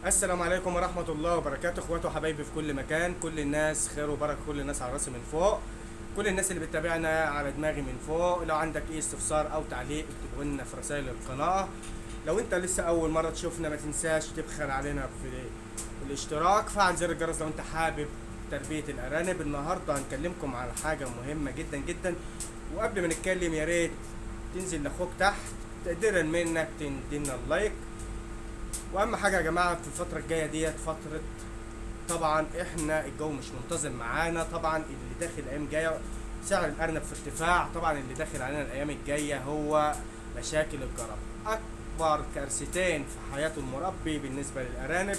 السلام عليكم ورحمة الله وبركاته، اخواتي وحبايبي في كل مكان، كل الناس خير وبركة، كل الناس على راسي من فوق، كل الناس اللي بتتابعنا على دماغي من فوق. لو عندك اي استفسار او تعليق اكتبه لنا في رسائل القناة. لو انت لسه اول مرة تشوفنا ما تنساش تبخل علينا في الاشتراك، فعل زر الجرس لو انت حابب تربية الارانب. النهاردة هنكلمكم على حاجة مهمة جدا جدا، وقبل ما نتكلم يا ريت تنزل لاخوك تحت تقديرا منك تدينا ال like. واهم حاجة يا جماعة في الفترة الجاية ديت فترة طبعا احنا الجو مش منتظم معانا، طبعا اللي داخل الايام الجاية سعر الارنب في ارتفاع، طبعا اللي داخل علينا الايام الجاية هو مشاكل الجرب. اكبر كارثتين في حياة المربي بالنسبة للارانب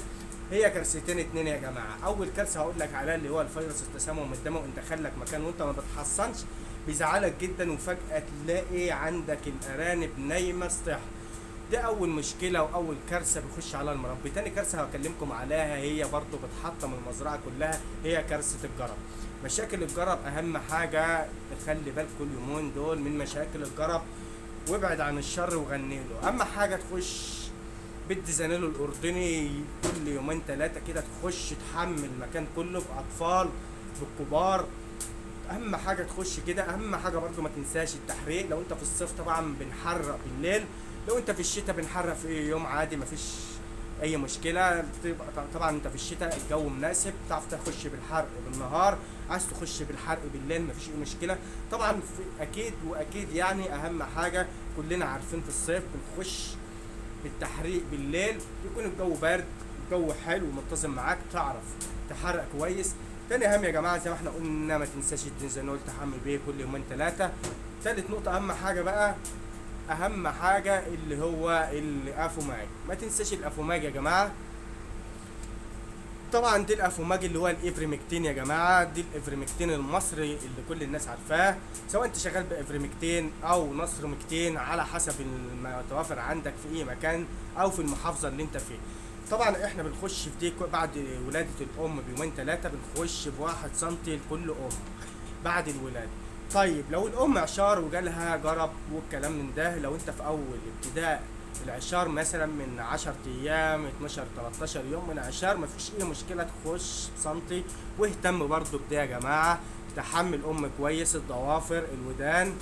هي كارثتين اتنين يا جماعة. اول كارثة هقول لك عليها اللي هو الفيروس التسمم الدموي، انت دخلك مكان وانت ما بتحصنش بيزعلك جدا، وفجاة تلاقي عندك الارانب نايمة سطح. ده اول مشكلة واول كارثة بيخش على المربي. تاني كارثة هكلمكم عليها هي برضو بتحطم المزرعة كلها، هي كارثة الجرب. مشاكل الجرب اهم حاجة تخلي بالك كل يومين دول من مشاكل الجرب، وابعد عن الشر وغني له. اهم حاجة تخش بالديزانيلو الاردني كل يومين ثلاثة كده، تخش تحمل المكان كله باطفال بالكبار، اهم حاجة تخش كده. اهم حاجة برضو ما تنساش التحريق. لو انت في الصيف طبعا بنحرق بالليل، لو انت في الشتاء بنحرق في يوم عادي مفيش اي مشكلة. طبعا انت في الشتاء الجو مناسب، تعرف تخش بالحرق بالنهار، عايز تخش بالحرق بالليل مفيش اي مشكلة. طبعا اكيد واكيد يعني اهم حاجة كلنا عارفين في الصيف بنخش بالتحريق بالليل، يكون الجو بارد الجو حلو ومنتظم معاك، تعرف تحرق كويس. تاني اهم يا جماعة زي ما احنا قلنا ما تنساش الدنزانول تحمل بيه كل يومين ثلاثة. تالت نقطة اهم حاجة بقى، اهم حاجة اللي هو الافوماج، ما تنساش الافوماج يا جماعة. طبعا دي الافوماج اللي هو الافريمكتين يا جماعة، دي الافريمكتين المصري اللي كل الناس عارفاه، سواء انت شغال بافريمكتين او نصرمكتين على حسب المتوافر عندك في اي مكان او في المحافظة اللي انت فيه. طبعا احنا بنخش في دي بعد ولاده الام بيومين ثلاثة، بنخش ب1 سنتي لكل ام بعد الولادة. طيب لو الام عشار وجالها جرب والكلام من ده، لو انت في اول ابتداء العشار مثلا من 10 ايام 12 13 يوم من عشار مفيش اي مشكلة تخش بسنتي. واهتم برضو بده يا جماعة، تحمل ام كويس، الضوافر الودان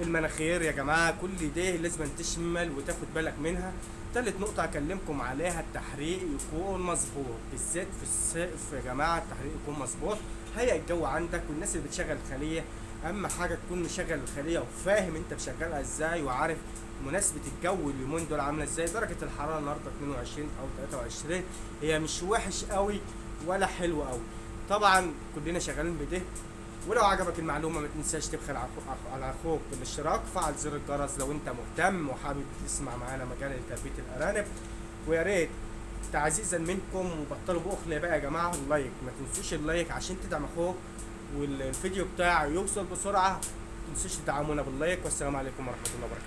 المناخير يا جماعة، كل ده لازم تشمل وتاخد بالك منها. تالت نقطة اكلمكم عليها التحريق يكون مظبوط، بالذات في الصيف يا جماعة التحريق يكون مظبوط. هيئ الجو عندك، والناس اللي بتشغل الخلية اهم حاجة تكون مشغل الخلية وفاهم انت مشغلها ازاي، وعارف مناسبة الجو اليومين دول عاملة ازاي. درجة الحرارة النهاردة 22 او 23، هي مش وحش قوي ولا حلو قوي، طبعا كلنا شغالين بده. ولو عجبك المعلومة ما تنساش تبخل على اخوك بالاشتراك، فعل زر الجرس لو انت مهتم وحابب تسمع معانا مجال تربية الارانب. ويا ريت تعزيزا منكم، وبطلوا بخل بقى يا جماعة ال like، ما تنسوش ال like عشان تدعم اخوك والفيديو بتاعه يوصل بسرعة. ما تنسوش تدعمونا بال like، والسلام عليكم ورحمة الله وبركاته.